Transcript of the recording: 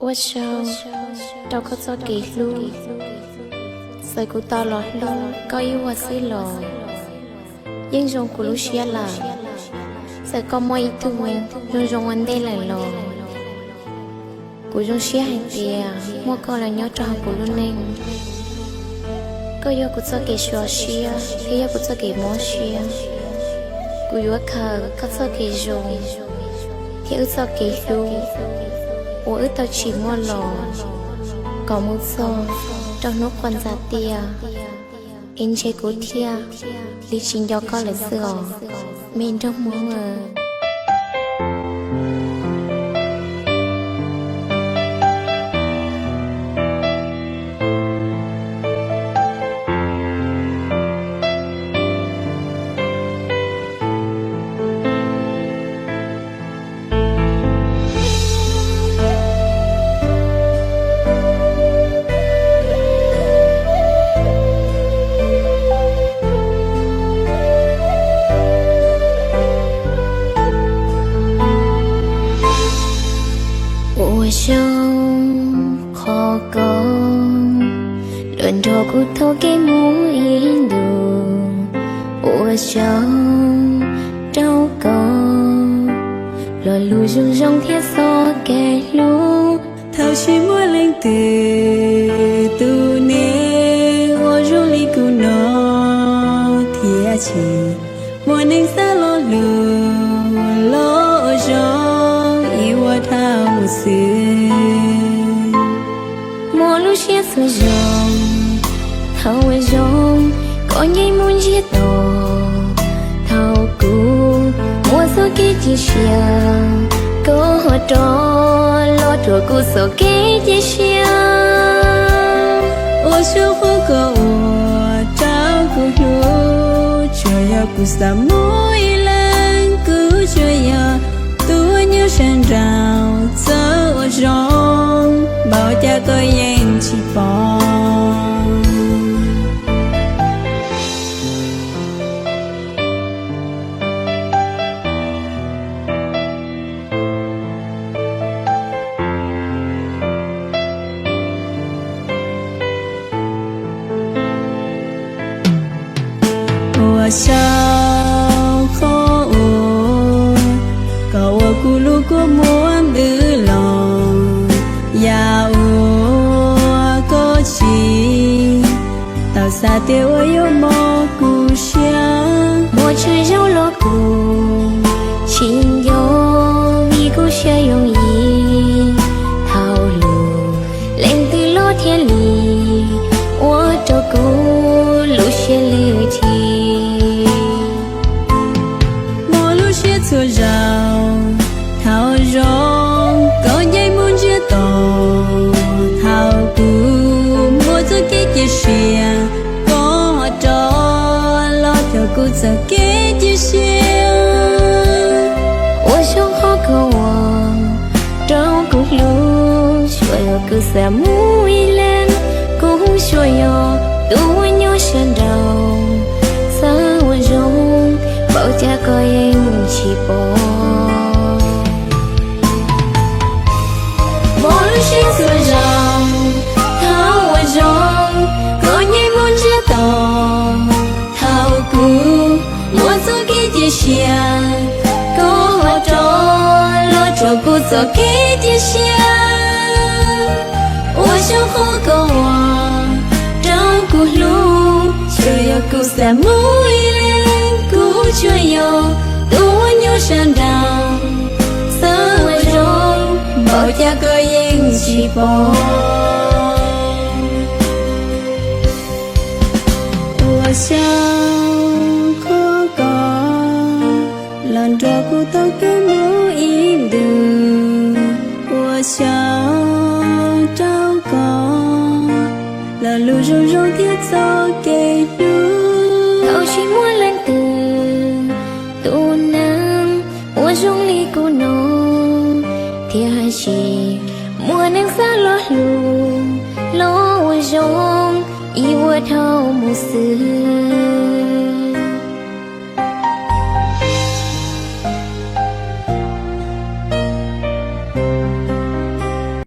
Ua tsaug rau koj txoj kev hlub, txawm kuv tau los hlub koj ib vuag xwb los yeej zoo kuv lub siab lawm. Txawm koj muaj ib tug zoo zoo ua ntej lawm los kuv zoo siab hais tias muaj koj los nyob rau hauv kuv lub neej. Koj yog kuv txoj kev xyuas siab thiab yog kuv txoj kev mob siab. Kuv yuav khaws koj txoj kev zoo thiab wb txoj kev hlub uas wb tau tsim muaj los kom mus txog rau hnub quas ntxa tiaj, es ntshe kuv thiaj li tsis nco koj lawm xwb os, me nraug Hmoob. Ua tsaug qhov koj los nrog kuv taug kev mus ib ntus. Ua tsaug rau koj lo lus zoo zoo thiab txoj kev hlub. Thaum tsis muaj leej twg tus neeg ua zoo li kuv no, thiaj tsis muaj neeg xav lo lus los ua zoo ib vuag dhau mus xwb. Muaj lub siab txhua zaus thaum ua zoo koj nce mus ntsiag to, thaum kuv muaj txoj kev cia siab koj ho rov los rhuav kuv txoj kev cia siab. Ua tsaug qhov koj ua rau kuv hlub, tsuas yog kuv xav mus ib leeg, kuv tsuas yog tus uas nyob sawv nraud. Txawm ua zoo npaum cas koj yeej tsis pom. Ua tsaug qhov uas koj ua kuv lub kua muag ntws los, yam uas koj tsis tau xav tias ua yuav mob kuv siab. Muaj tsawg zaus los kuv tsis nco vim kuv siab yooj yim. Thaum lub leej twg los thiaj li ua rau kuv lub siab lwj thi. Muaj lub siab txhua zaus thaum ua zoo koj nce mus ntsiag to, thaum kuv muaj txoj kev cia siab koj ho rov los rhuav kuv txoj kev cia siab. Ua tsaug qhov koj ua rau kuv hlub, tsuas yog kuv xav mus ib leeg, kuv tsuas yog tus uas nyob sawv nraud. Txawm ua zoo npaum cas koj yeej tsis pom. Muaj lub siab txhua zaus thaum ua zoo koj nce mus ntsiag to, thaum kuv muaj txoj kev cia siab koj ho rov los rhuav kuv txoj kev cia siab. Ua tsaug qhov koj ua rau kuv hlub, tsuas yog kuv xav mus ib leeg, kuv tsuas yog tus uas nyob sawv nraud. Txawm ua zoo npaum cas koj yeej tsis pom. Ua tsaug qhov koj los nrog kuv taug kev mus ib ntus. Ua tsaug rau koj lo lus zoo zoo thiab txoj kev hlub. Thaum tsis muaj leej twg tus neeg ua zoo li kuv no, thiaj tsis muaj neeg xav los hlub los ua zoo ib vuag dhau mus xwb.